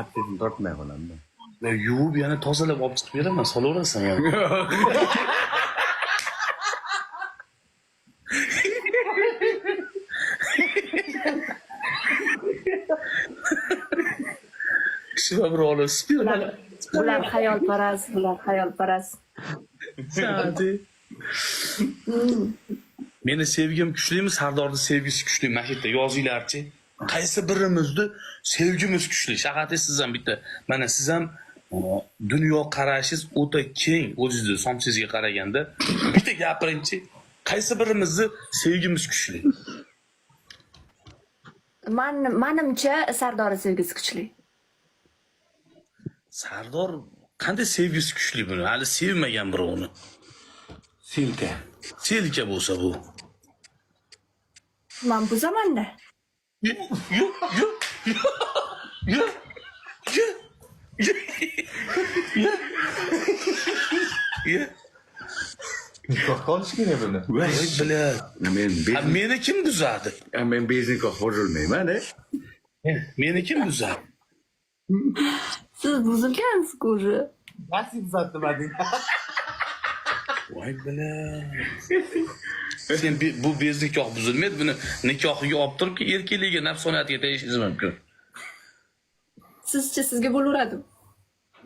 Aptesini tortmay qolamda. Yuvib yana tozalab olib chiqib beraman, solaverasan yana. Kishi bir olib sperma. Bular xayolparast, bular xayolparast. Sadi. Meni sevgim kuchlimi, Sardorni sevgisi kuchli? Mana shu yerda yozinglarchi. Qaysi birimizni sevgimiz kuchli? Shahati siz ham bitta. Mana siz ham dunyo qarashingiz o'ta keng o'zingizni somsangizga qaraganda. Bitta gapiringchi. Qaysi birimizni sevgimiz kuchli? Manimcha Sardorni sevgisi kuchli. Sardor qanday sevgisi kuchli buni? Hali sevmagan birovni. Silka. Selka bo'lsa bu. Man bu zamonda. Yo'q, yo'q, yo'q, yo'q, yo'q, yo'q, yo'q. Nikohga olish kerak buni. Voy bilan. Men Ha, meni kim buzadi? Men bez nikoh buzilmayman, e. Meni kim buzadi? Siz buzilgansiz уже. Nasib buzatdi mading. Voy bilan. Sen bu bez nikoh buzilmaydi, buni nikohiga olib turib erkaklarga nafsoniyatiga tegishingiz mumkin. Sizchi sizga bo'laveradimi?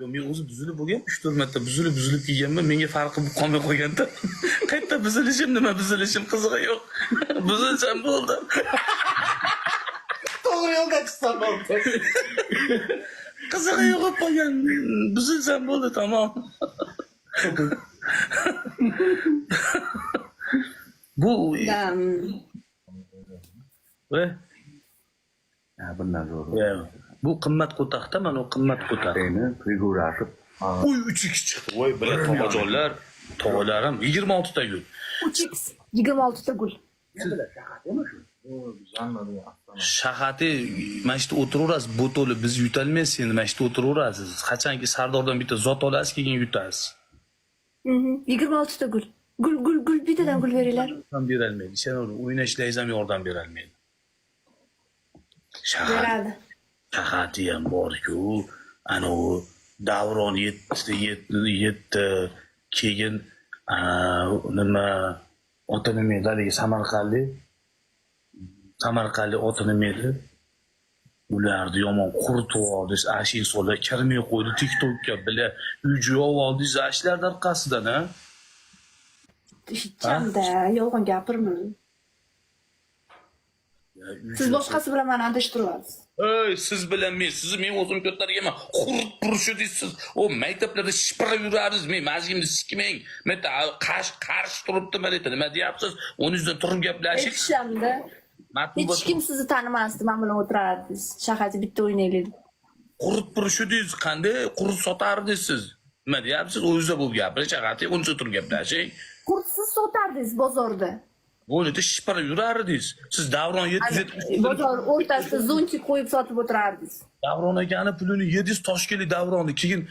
Yo, men o'zi buzilib bo'lgan, 3-4 marta buzilib buzilib kelganman, menga farqi qolmay qolganda. Qayerda buzilishim, nima buzilishim qizig'i yo'q. Buzilsam bo'ldi. To'g'ri yo'lga chiqsam bo'ldi. Qizig'i yo'q bo'lib qolgan. Buzilsam bo'ldi, tamom. Bu Da, Ve Ha, bundan zo'r. bu qimmat qo'taqda, mana u qimmat qo'taq. Seni figurasi Uy 3x chiqdi. Voy bila tog'ajonlar, tog'alarim 26 ta gul. 3x 26 ta gul. Shahati mana shu yerda o'tiraverasiz, bo'toli biz yutalmaysiz endi mana shu yerda o'tiraverasiz. Qachonki Sardordan bitta zot olasiz, keyin yutasiz. 26 ta gul. Gul gul gul bittadan gul beringlar. Ham berolmaydi. Ishonavering, o'ynashlaringiz ham yordam berolmaydi. Shahat Beradi. Shahati ham bor-ku. Anavi Davron yetti, yetti, yetti. Keyin nima oti nima edi haligi samarqandlik? Samarqandlik oti nima edi? Ularni yomon quritib yubordingiz, ana shu insonlar kirmay qo'ydi TikTokka bila uy joy oldingiz ana shularni orqasidan, a? Hechamda yolg'on gapirmang. Siz boshqasi bilan meni adashtiryapsiz. Ey, siz bilan men, sizni men o'zim ko'targanman. Qurit purishi deysiz. O maktablarda shipirib yurardingiz. Men mazgimni sikmang. Men qarshi qarshi turibdi mana yerda. Nima deyapsiz? O'rningizdan turib gaplashing. Hechamda Matluba hech kim sizni tanimasdi, men bilan o'tirardingiz. Shahati bitta o'ynaylik. Qurit purishi deysiz. Qanday qurut sotardingiz siz? Nima deyapsiz? O'zingizda bo'lib gapiring, shahati o'rningizda turib gaplashing. Qurtsiz sotardingiz bozorda. O'rnida shipirib yurardingiz. Siz Davron 770 Bozor o'rtasida zontik qo'yib sotib o'tirardingiz. Davron akani pulini yedingiz, Toshkentlik Davronni. Keyin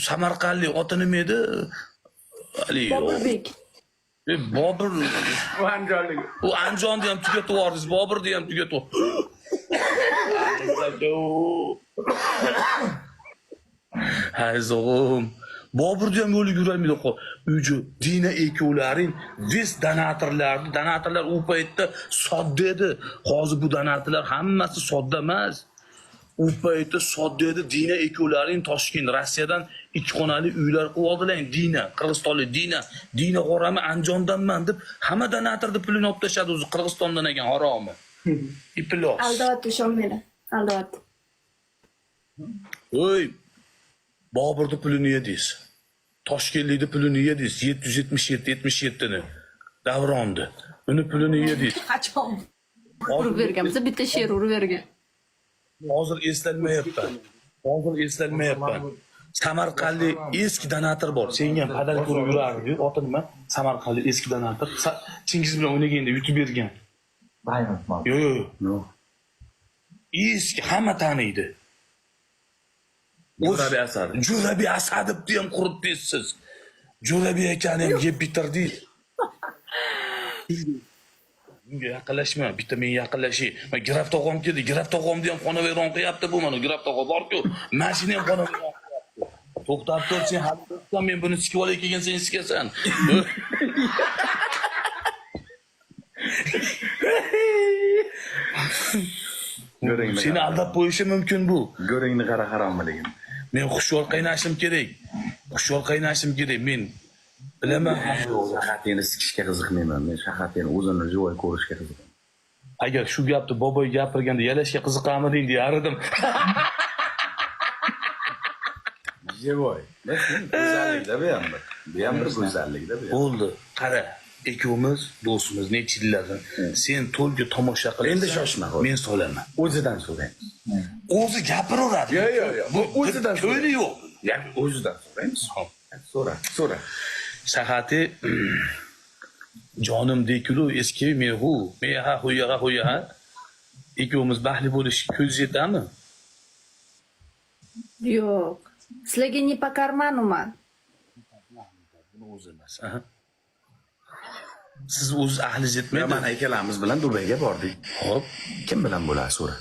Samarqandlik oti nima edi? Haligi Boburbek. Bobur Bu andijonlik. U Andijonni ham tugatib yubordingiz, Boburni ham tugatib. Hay zo'g'im. Boburni ham yo'liga yurolmaydi. Uychi Dina ikkovlaring ves donatorlarni, donatorlar u paytda sodda edi. Hozir bu donatorlar hammasi sodda emas. U paytda sodda edi. Dina ikkovlaring Toshkent, Rossiyadan ikki xonali uylar qilib oldilar. Dina, Qirg'izistonlik Dina, Dina g'orami Andijondanman deb hamma donatorni pulini olib tashladi o'zi Qirg'izistondan ekan haromi. Iflos. Aldayapti, ishonmanglar. Aldayapti. Oy, Boburni pulini yedingiz. Toshkentlikni pulini yedingiz. 777 77 ni. Davronni. Uni pulini yedingiz. Qachon? Urib bergan, biza bitta she'r urib bergan. Hozir eslolmayapman. Hozir eslolmayapman. Samarqandlik eski donator bor. Senga ham padar ko'rib yurardi. Oti nima? Samarqandlik eski donator. Chingiz bilan o'ynaganda yutib bergan. Diamond man. Yo'q, yo'q, yo'q. No. Eski hamma taniydi. Jo'rabi Asadov. Jo'rabi Asadovni ham quritdingiz siz. Jo'rabi akani ham yeb bitirdingiz. Bunga yaqinlashma, bitta men yaqinlashay. Man graf tog'am keldi, graf tog'amni ham xonavayron qilyapti bu mana graf tog'a bor-ku. Mashina ham xonavayron qilyapti. To'xtab tur, sen hali to'xta, men buni sikib olay keyin sen sikasan. Go'ringni Seni aldab qo'yishi mumkin bu. Go'ringni qara haromligini. Men hushyor qaynashim kerak. Hushyor qaynashim kerak. Men bilaman. Shahatini sikishga qiziqmayman. Men shahatini o'zini живой ko'rishga qiziqaman. Agar shu gapni boboy gapirganda yalashga qiziqamiding deyardim. Живой. Go'zallikda bu ham bir. Bu ham bir go'zallikda bu ham. Bo'ldi. Qara, ikkovimiz do'stmiz necha yillardan. Sen to'lga tomosha qilasan. Endi shoshma, qo'y. Men solaman. O'zidan so'raymiz. O'zi gapiraveradi. Yo'q, yo'q, yo'q. Bu O'zidan ko'ngli yo'q. Ya'ni o'zidan so'raymiz. Xo'p. So'ra, so'ra. Sahati jonim dekilu eski mehu meha huyaha huyaha ikkovimiz baxtli bo'lishga ko'z yetami? Yo'q. Sizlarga не по карману man. Buni o'zi emas. Aha. Siz o'z ahlingiz yetmaydi. Mana ikkalamiz bilan Dubayga bordik. Xo'p, Kim bilan bo'ladi so'ra.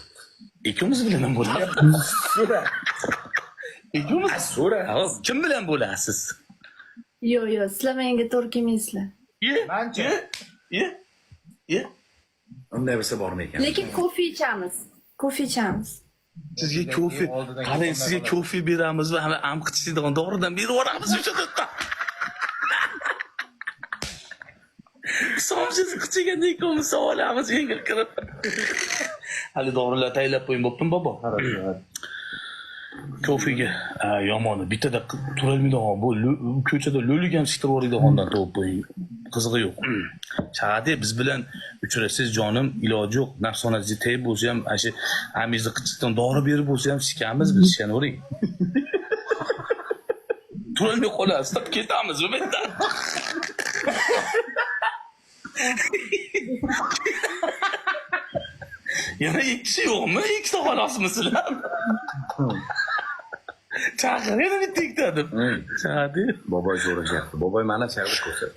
ikkovimiz bilan ham bo'ladi. So'ra. Ikkovimiz So'ra. Xo'p, kim bilan bo'lasiz? Yo'q, yo'q, sizlar menga to'g'ri kelmaysizlar. Ye, Mancha. Ye, ye, ye. Unday bo'lsa bormaykan. Lekin kofe ichamiz. Kofe ichamiz. Sizga kofe, Oldidan qarang, kelganlar sizga bo'ladi. kofe beramiz va hamma amqi ichadigan doridan berib yuboramiz o'sha yerda. Somsasi qichiganda ikkovimiz savolamiz yengil kirib. Hali dorilar tayyorlab qo'ying, bo'ptimi bobo? Kofega ha, yomoni bittada turolmaydigan bu ko'chada lo'lik ham siktirib yuboradigandan topib qo'ying. Qizig'i yo'q. Shahadi biz bilan uchrashsiz jonim iloji yo'q. Nafsonasi tayib bo'lsa ham, ana shu amizni qichiqdan dori berib bo'lsa ham sikamiz biz, ishonavering. Turolmay qolasiz, ketamiz bu yerdan. Yana ikkisi yo'qmi? Ikkita xolosmi sizlar? Chaqir yana bitta ikkita deb. Shahadi. Boboy so'rashyapti. Boboy mana chaqirib ko'rsat.